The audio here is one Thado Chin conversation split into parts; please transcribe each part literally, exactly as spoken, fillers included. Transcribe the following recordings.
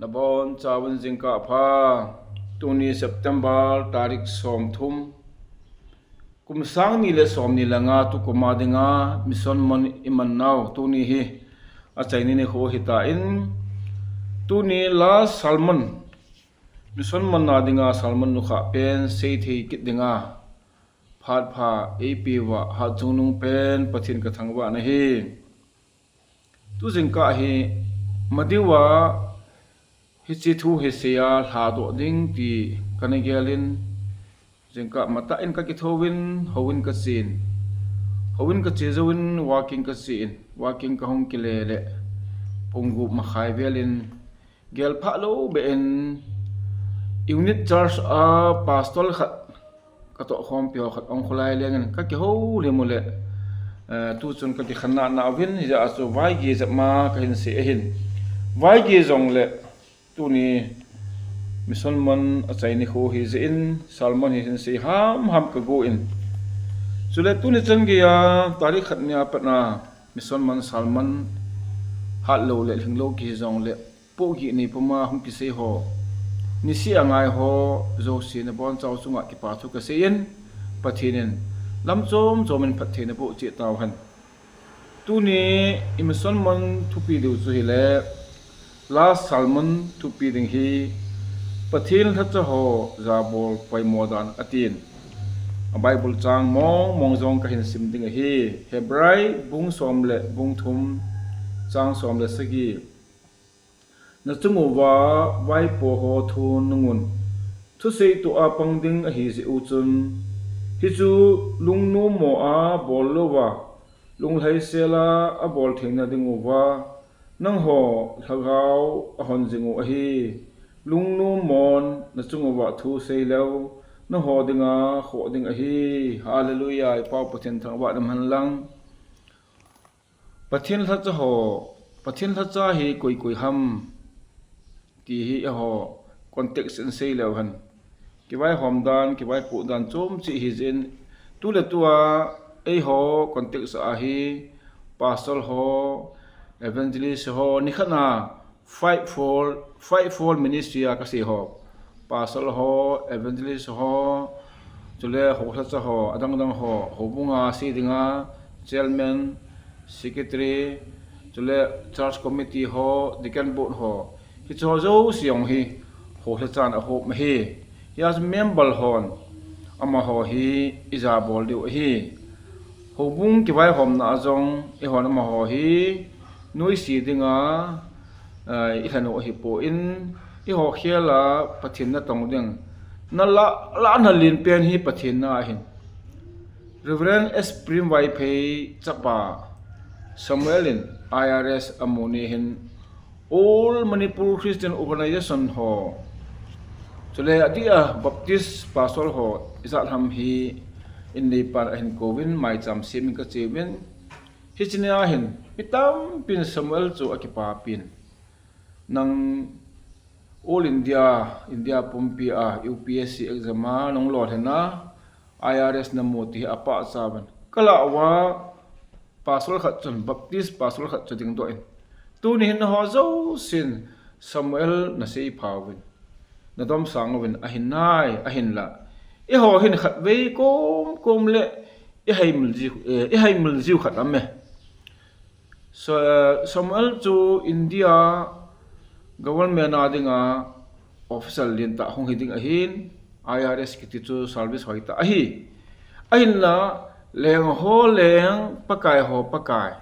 Nabon chauvin jingkah pha. Tuni September tarik som thum, kum sang ni le som ni le nga, tukum a dinga mission man iman nau tuni hi achaini nikho hitan, tuni last sermon, mission man na dinga sermon nukha pen seithei kit dinga phat pha eipeuva Hatchungnung pen Pathen kathangvah nahi. Tu jingkah hi madiuva hiche thu hi seia lhadoh ding ti kana gelin, jingkah matah in kakithouvin, houin kachen. Houin kache jouvin walking kachen, walking kahung kile le pung gup makhai velin, gelphah lou beh in unit church a pastor khat katoh khompi ho khat ahung kholai lengin kakihoulim u le, eh, tuchun kakikhen nana uvin, hijeh a chu vaigi jep ma kahin sei ahin. Vaigi jongle tuni mission man achaini nikho hijeh in sermon hi hin sei hamham kagon. Chule tuni chan geiya tarik khat nia patna mission man sermon hatlou le lhinglou kihi jongle pohgih nei puma hung kisei ho, niseh a ngai ho jouse nabon chau chunga kipa thu kaseiyin, Pathen in lam chom chomin phatthei naboh cheh tauhen. Tuni i mission man thupi diu chu hile, last sermon thupi ding hi, Pathen lhacha ho jabol poimo dan atin. A Bible chang mong mong jong kahin sim ding ahi. Hebrai bung som le bung thum, chang som le sagi. Nachung uva vaipo ho thu nungun, thusei toh a pang ding ahi jeh u chun, hichu lungnommo a bol louva, lunglhaisel a abol theina ding uva, nangho lhagao ahon jing u ahi. Lungnommon nachung uva thu seileu, nangho dinga khoh ding ahi. Hallelujah, i Pau Pathen thangvah na man lang. Pathen lhacha ho, Pathen lhacha hi koi koi ham ti hi eiho context in seileu hen, kivaihom dan, kivaipoh dan chom cheh hijeh in, tuletua eiho context a hi pastor ho, evangelist ho, nikhat na five fold, five fold ministry a kasei ho, pastor ho, evangelist ho, chule houlhacha ho, adang dang ho, houbunga sei dinga chairman, secretary, chule church committee ho, deacon board ho, hicheho jouse jong hi houlhachan ahop ahi. Hijeh a chu member hon amaho hi ijabol diu ahi. Houbung kivaihomna a jong eihon amaho hi noise dinga, eh, ilhen u ahipon, eiho khel a Pathen natong ding, nalah, lahna lenpen hi Pathen na ahin. Reverend S Prem Vaiphei chapa Samuel in I R S amu ni hin All Manipur Christian Organization ho, chule adeh a Baptist pastor ho, ijat ham hi inneipan ahin kouvin, maicham semin kacheuvin. Hiche nia hin mi tampin Samuel chu akipapin, nang All India, India pumpi a U P S C exam a nung lolhinna I R S namu ti hi apahchauvin, kalah uva pastor khat chun, Baptist pastor khat chu dingdoh in, tuni hin nangho jousen Samuel naseipha uvin, nadomsang uvin, ahin nai, ahinla eiho hin khatvei kom kom le ihaimil jiu, eh, ihaimil jiu khat aume. So, eh, Samuel chu India government a dinga official lentah hung hiding ahin, I R S kiti chu service hoitah ahi. Ahinla, lengho leng, Pakai ho Pakai,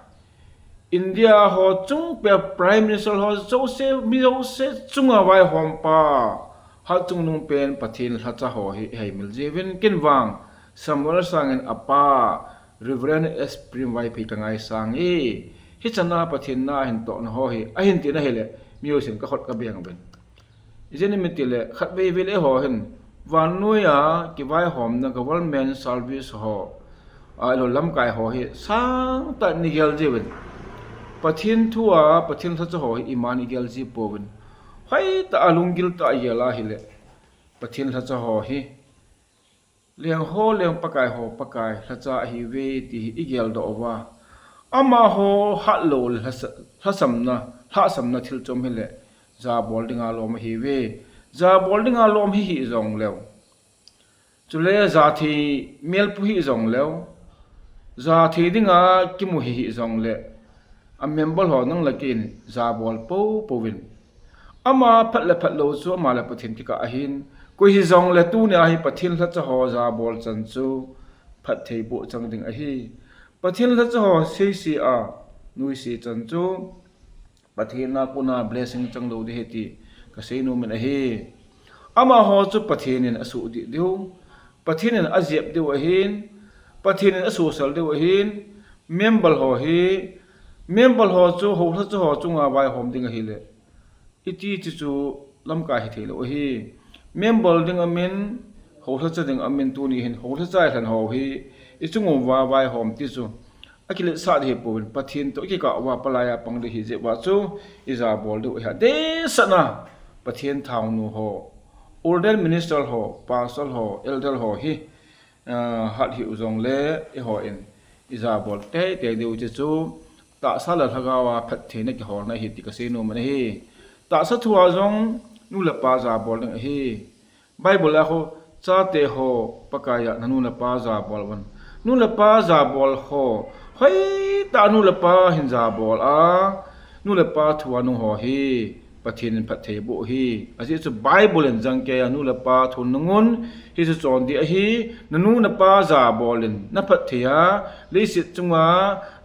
India ho chunga Prime Minister ho jouse, mi jouse chunga vaihompa, Hatchungnung pen Pathen lhacha ho hi ihaimil jiuvin, ken vang Samuel sangin apa Reverend S Prem Vaiphei kangaisang e, hichana Pathen na ahin tohna ho hi ahin tina hile, mi jousen kakhut kabeng uvin. Ijeh inem itile, khatvei vei le eiho hin vannoiya kivaihomna government service ho, ahilou lamkai ho hi sangtah in igel jiuvin, Pathen thua, Pathen lhacha ho hi iman igel ji pouvin, hoitah a lunggil tah a igel ahile, Pathen lhacha ho hi lengho leng, Pakai ho Pakai, lhacha ahiuve ti hi igeldoh uva, amaho hatlou le lhasa-, lhasamna, lhahsamna thil chom hile, Jabol dinga lom ahiuve. Jabol dinga lom hi hih jongleu, chule jathei melpu hih jongleu, jathei dinga kimu hi hih jongle, a member ho nang le kei in jabol poupou vin. Ama phat le phat lou chu ama le Pathen kikah ahin, koi hijongle tunia hi Pathen lhacha ho jabol chan chu phatthei boh chang ding ahi. Pathen lhacha ho seise a nuise chan chu Pathen a kona blessing chang lou ding ahi ti kasei nom in ahi. Amaho chu Pathen in asuhdih diu, Pathen in ajep diu ahin, Pathen in asosal diu ahin, member ho hi, member ho chu houlhacha ho chunga vaihom ding ahile, iti ti chu lamkai hithei lou ahi. Member ding amin, houlhacha ding amin, tuni hin houlhacha ilhen ho hi ichung uva vaihom ti chu akiletsah ding ahipouvin, Pathen toh ikikah uva palai a pang ding ahi jeh uva chu ijabol diu ahi. Adehsetna Pathen thaonu ho, ordained minister ho, pastor ho, elder ho hi, ah, hat hih u jongle eihon ijabol teitei diu ti chu tahsa le lhagao a phattheina kiholna ahi ti kasei nom in ahi. Tahsa thua jong nu le pa jabol ding ahi. Bible a khu, chate ho, Pakaiya nanu napa jabol uvin. Nu le pa jabol ho, hoitah nu le pa hin jabol a, nu le pa thua nung ho hi Pathen in phatthei boh ahi. Ajeh chu Bible in jangkeiya nu le pa thu nungun hichu chondih ahi, nanu napa jabol in naphatthei a, leiset chunga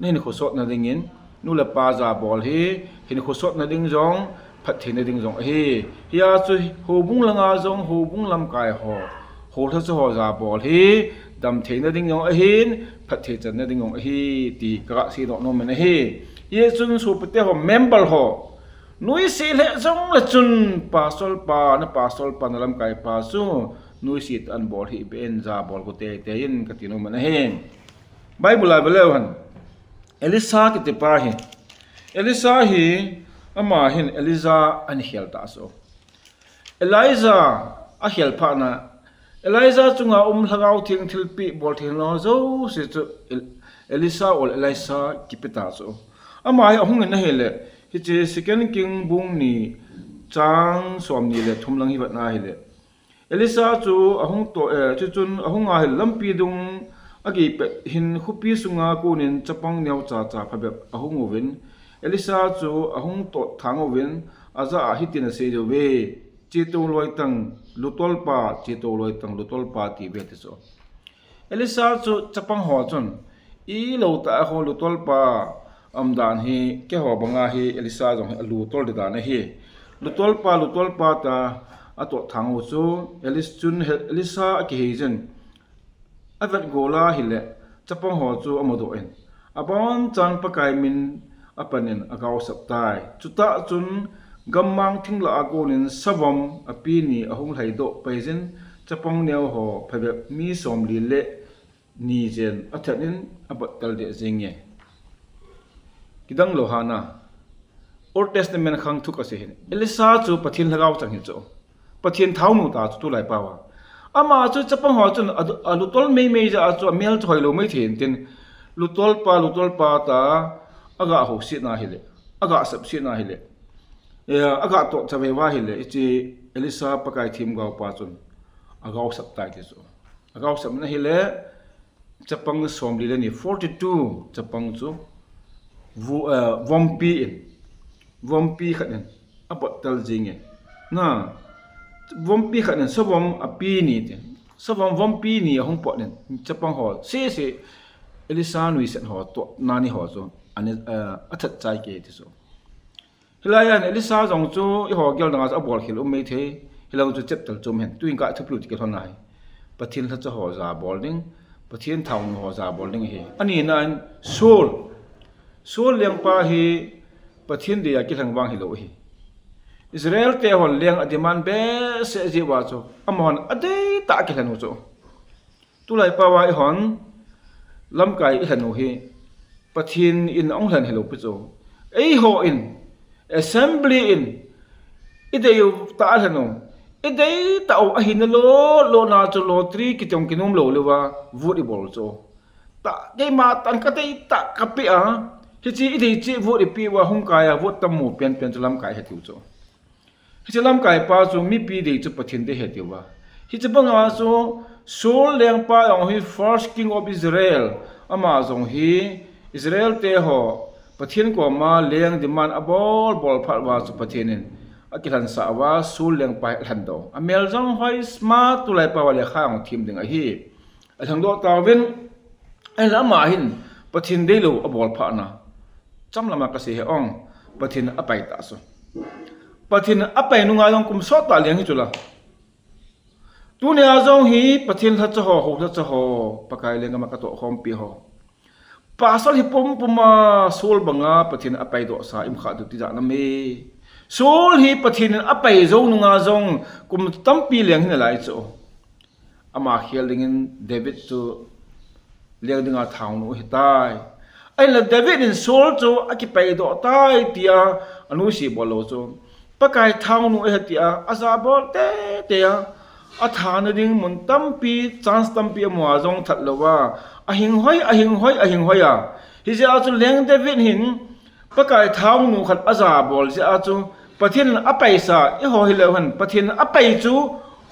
nahinkho sotna dingin, nu le pa jabol hi hinkho sotna ding jong, phattheina ding jong ahi. Hia chu houbung langa jong, houbung lamkai ho, houlhacha ho jabol hi damtheina ding jong ahin, phatthei channa ding jong ahi ti kaga seidoh nom in ahi. Hichun sopite ho, member ho, nuisat lheh jongle chun pastor pa, na pastor pa, na lamkai pa chu nuisat an bol hih beh in jabol got teitei in kati nom in ahi. Bible a veleu hen. Elisha kitipa hi, Elisha hi, ama hin Elijah ahin khel tah chu. Elijah akhel phatna, Elijah chunga um Lhagao Theng thilpeh bolthei ho jouse chu El-, Elisha ol Elisha kipe tah chu. Ama hi ahung in ahile, hiche Second King bung ni chang somni le thum lang hi vetna ahile, Elisha chu ahung toh, eh, chuchun ahung ahile lampi dung agei pet hin khopi sunga konin chapang neocha cha phabep ahung uvin, Elisha chu ahung toh thang uvin, ajah a hitin asei uve, Chetou loitang, lutolpa, chetou loitang, lutolpa, ti uve ti chu. Elisha chu chapang ho chun, ilou tah a ho lutolpa umdan hi, keiho banga hi Elisha jong hi alutol ding dan ahi. Lutolpa, lutolpa tia atoh thang u chu, Elis-, chun he-, Elisha akihei jin, avet gol ahile, chapang ho chu amudoh in, abonchan Pakai min apan in agaosap tai. Chutah chun, gammang thing lah a konin savom api ni ahung lhaidoh pai jin, chapang neo ho phabep mi somli le ni jen athat in abattel deh jenge. Kidang lou hana. Old Testament khang thu kasei hin. Elisha chu Pathen lhagao chang hi chu. Pathen thaonu tah chu tulai pao a. Ama chu chapang ho chun a, alutol meimei jeh a chu amel chu hoilou maithei in tin. Lutolpa, lutolpa tia aga housetna ahile, aga sapsetna ahile, eh, aga toh chaveu ahile, hiche Elisha Pakai themgaopa chun agaosap tai ti chu. Agaosap in ahile, chapang somli le ni, forty-two chapang chu vu-, eh, vompi in, vompi khat in abattel jenge. Na, vompi khat in savom api ni tin, savom vompi ni ahung pot in, chapang ho sese, Elisha nuisat ho, tohna ni ho chu, ani, eh, athat chai kei ti chu. Hilai a hin Elisha jong chu eiho gel danga chu abolkhel um maithei, hilai chu chapter chom hen, tuin ka thupiu ti kilhon ahi. Pathen lhacha ho jabol ding, Pathen thaonu ho jabol ding ahi. Anina in Saul, Saul lengpa hi Pathen deiya kilheng vang hilou ahi. Israel te hon leng ademand behseh jeh uva chu, amahon adeitah a kilhen u chu. Tulai pao a eihon lamkai ilhen u hi Pathen in ahung lhen hilou pi chu. Eihon, assembly in, ideitah a lhen u, ideitah u ahina lou, louna chu lottery kiti jong kinom lou leuva, vote ibol chu. Tah, keima tah in kadeitah kapeh a, hiche idei cheh vote ipeh uva hung kai a, vote tammu penpen chu lamkai ihet u chu. Hiche lamkai pa chu mipi dei chu Pathen dei ahi atiuva. Hiche banga chu Saul lengpa jong hi first king of Israel. Ama jong hi Israel te ho Pathen koma leng demand abol bol phat uva chu Pathen in akilhansah uva Saul lengpa hi alhandoh. Amel jong hoi smart, tulai pa uva lekha jong them ding ahi. Alhangdoh tauvin, ahinla ama hin Pathen deilou abol phat na. Cham lama kasei hi ong, Pathen apai tah chu. Pathen apai nunga jong kum sot tah leng hi chula. Tunia jong hi Pathen lhacha ho, hou lhacha ho, Pakai lenggam a katoh khompi ho, pasal hi pumpum a Saul banga Pathen apaidoh sa imu kha diu ti jat nam e. Saul hi Pathen in apai jou nunga jong kum tampi leng hi nalai chu. Ama khel dingin David chu leng dinga thaonu ahitai. Ahinla David in Saul chu akipaidoh tai tia anuisat bol lou chu, Pakai thaonu ahi tia ajabol teitei a, athana ding mun tampi, chance tampi amu a jong that louva, ahing hoi, ahing hoi, ahing hoi a. Hijeh a chu leng David hin Pakai thaonu khat ajabol jeh a chu, Pathen in apaisa eiho hileu hen, Pathen in apai chu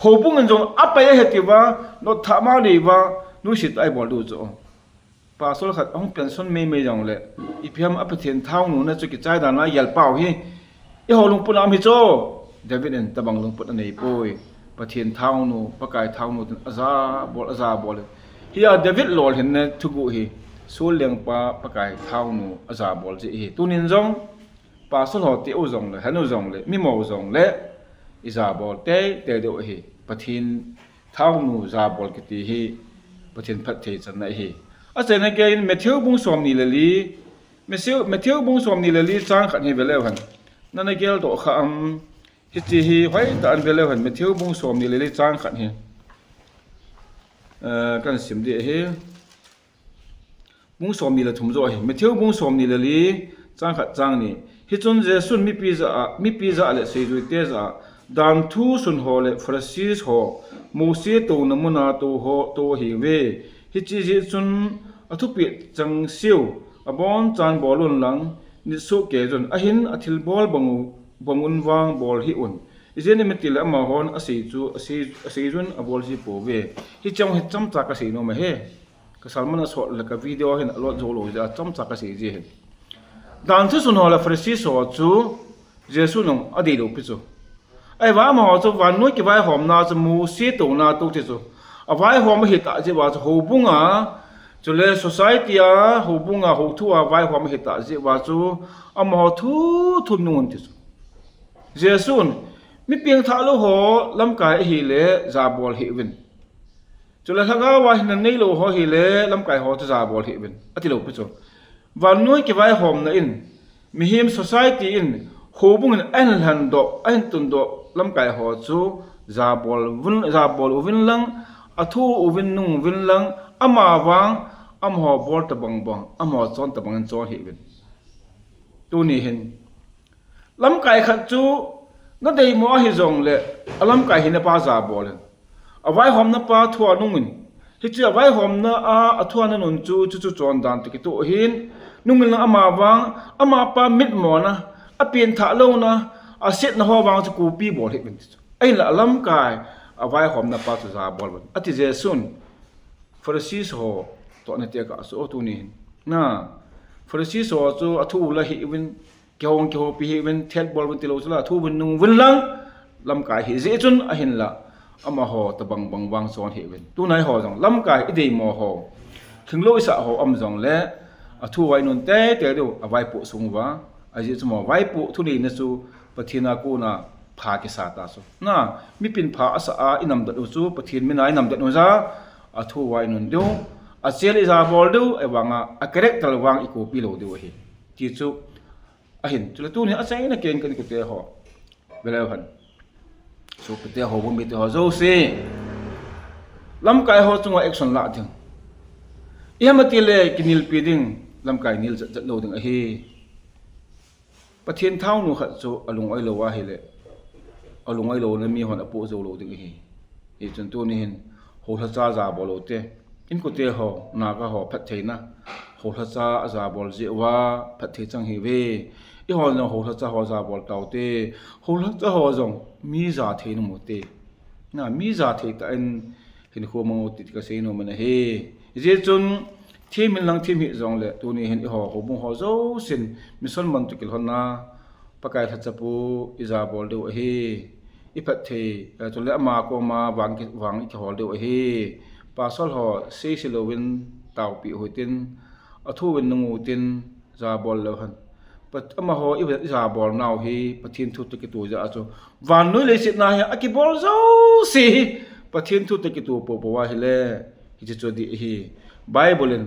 houbung in jong apai ahi tiuva, notthah ma diuva, nuisat a ibol diu chu. Pasal khat ahung pension meimei jongle, ipi ham a Pathen thaonu na chu kichai dan a igel pau hi, eiho lungput a um hi chu. David in tabang lungput anei poi. Pathen thaonu, Pakai thaonu tin ajabol, ajabol. Hia David lolhinna thuguh hi, Saul lengpa Pakai thaonu ajabol jeh hi. Tunin jong, pasal ho ti u jongle, hen u jongle, mi mo jongle, ijabol teitei diu ahi. Pathen thaonu jabol kiti hi Pathen phatthei channa ahi. Achaina geiyin Matthew bung somni le li, Matthew, Matthew bung somni le li chang khat hi veleu hen. Nana geldoh kha am, hiche hi hoitah in veleu hen, Matthew bung somni le li chang khat hi. Eh, kahin sim ding ahi. Bung somni le thum joh ahi. Matthew bung somni le li, chang khat chang ni. Hichun Jesu'n mipi jah a, mipi jah le seijuite jah a, danthu sun ho le Pharisee ho, Mose touna muna tou ho, tou ahiuve. Hiche jeh chun athupeh changseu, abonchan bol un lang, nit soh kei jun, ahin athilbol bang u, bang un vang bol hih un. Ijeh inem itile amahon asei chu, asei, asei jun abol ji pouve. Hiche hi chomcha kasei nom ahi. Ka sermon asot le ka video hin alot jou lou jeh a chomcha kasei ji ahi. Danthu sun ho le Pharisee ho chu Jesu'n adei lou pi chu. Ahivang amaho chu vannoi kivaihomna chu Mose touna tou ti chu. Avaihom ahitah jeh uva chu houbung a, chule society a, houbung a, hou thu a vaihom ahitah jeh uva chu amaho thu thum nung un ti chu. Jesu'n, mi pengthah lou ho lamkai ahile jabol hih uvin. Chule lhagao a hinna neilou ho ahile lamkai ho chu jabol hih uvin, ati lou pi chu. Vannoi kivaihomna in, mihem society in, houbung in ahin lhandoh, ahin tundoh lamkai ho chu jabol uvin, jabol uvin lang, athu uvin, nung uvin lang, amavang, amaho bol tabang bang, amaho chon tabang in chon hih uvin. Tuni hin, lamkai khat chu nadeimo ahi jongle, alamkai hina pa jabol in. Avaihomna pa thu a nung in. Hiche avaihomna a, athu a nanun chu, chu chu chondan toh kitoh ahin. Nung in lang amavang, amapa mitmona, apengthah louna, asetna ho vang chu copy bol hih uvin ti chu. Ahinla alamkai, avaihomna pa chu jabol uvin. Ati Jesu'n, Pharisee ho toh nati kah chu, o tuni hin. Na, Pharisee ho chu athu la hih uvin, kihong kihoupi hih uvin, thet bol uvin ti lou chula, thu uvin nung uvin lang, lamkai hijeh chun ahinla, amaho tabang bang vang chon hih uvin. Tunai ho jong, lamkai ideimo ho, lhinglou isah ho um jongle, athu a inun teitei diu, avaipoh sung uva, ajeh chu mo, vaipoh thuneina chu, Pathen a kona pha kisa ta chu. Na, mipin pha asah a inamdet u chu, Pathen min a inamdet u ja, athu a inun diu, achel ijabol diu, ahivanga, a character vang icopy lou diu ahi. Ti chu, ahin, chule tuni achaina ken ka inkote ho. Veleu hen. Sopite ho, houbung mite ho jouse. Lamkai ho chunga action la ding. Ipi ham itile kinelpi ding, lamkai nel jat jat lou ding ahi. Pathen thaonu khat chu alung-oi lou ahile, alung-oi louna mihon apoh jou lou ding ahi. Hichun tuni hin, houlhacha jabol u te. Inkote ho, Naga ho, phattheina. Houlhacha ajabol jeh uva, phatthei chang hih uve. Eihon jong houlhacha ho jabol taute. Houlhacha ho jong mi ja thei nom ute. Na, mi ja thei tah in hinkho mang ute ti kasei nom in ahi. Hijeh chun themgin lang themgin jongle tuni hin eiho houbung ho jousen mission ban toh kilhonna Pakai lhacha pu ijabol diu ahi. Iphatthei, eh, chule ama koma vang ki, vang ikihol diu ahi. Pastor ho seise louvin taopeh u hitin, athu uvin nung utin, jabol leu hen. Pat, amaho i, ijabol nau hi Pathen thu toh kitoh jeh a chu vannoi leiset na hi akibol jouse hi Pathen thu toh kitoh poupou ahile, hiche chu adih ahi. Bible in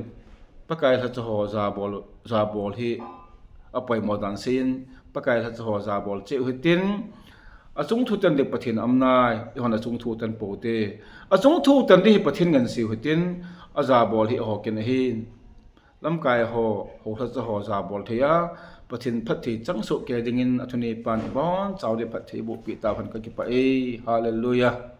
Pakai lhacha ho jabol, jabol hi apoimo dan seiyin, Pakai lhacha ho jabol cheh u hitin, achung thu tan ding Pathen aum nai, eihon achung thu tan poute. Achung thu tan ding hi Pathen ngansei u hitin, ajabol hi eiho kin ahi. Lamkai ho, houlhacha ho jabol thei a, Pathen phatthei chang soh kei dingin athuneipan ibonchauva phatthei eibohpeh tahen, kakipah e. Hallelujah.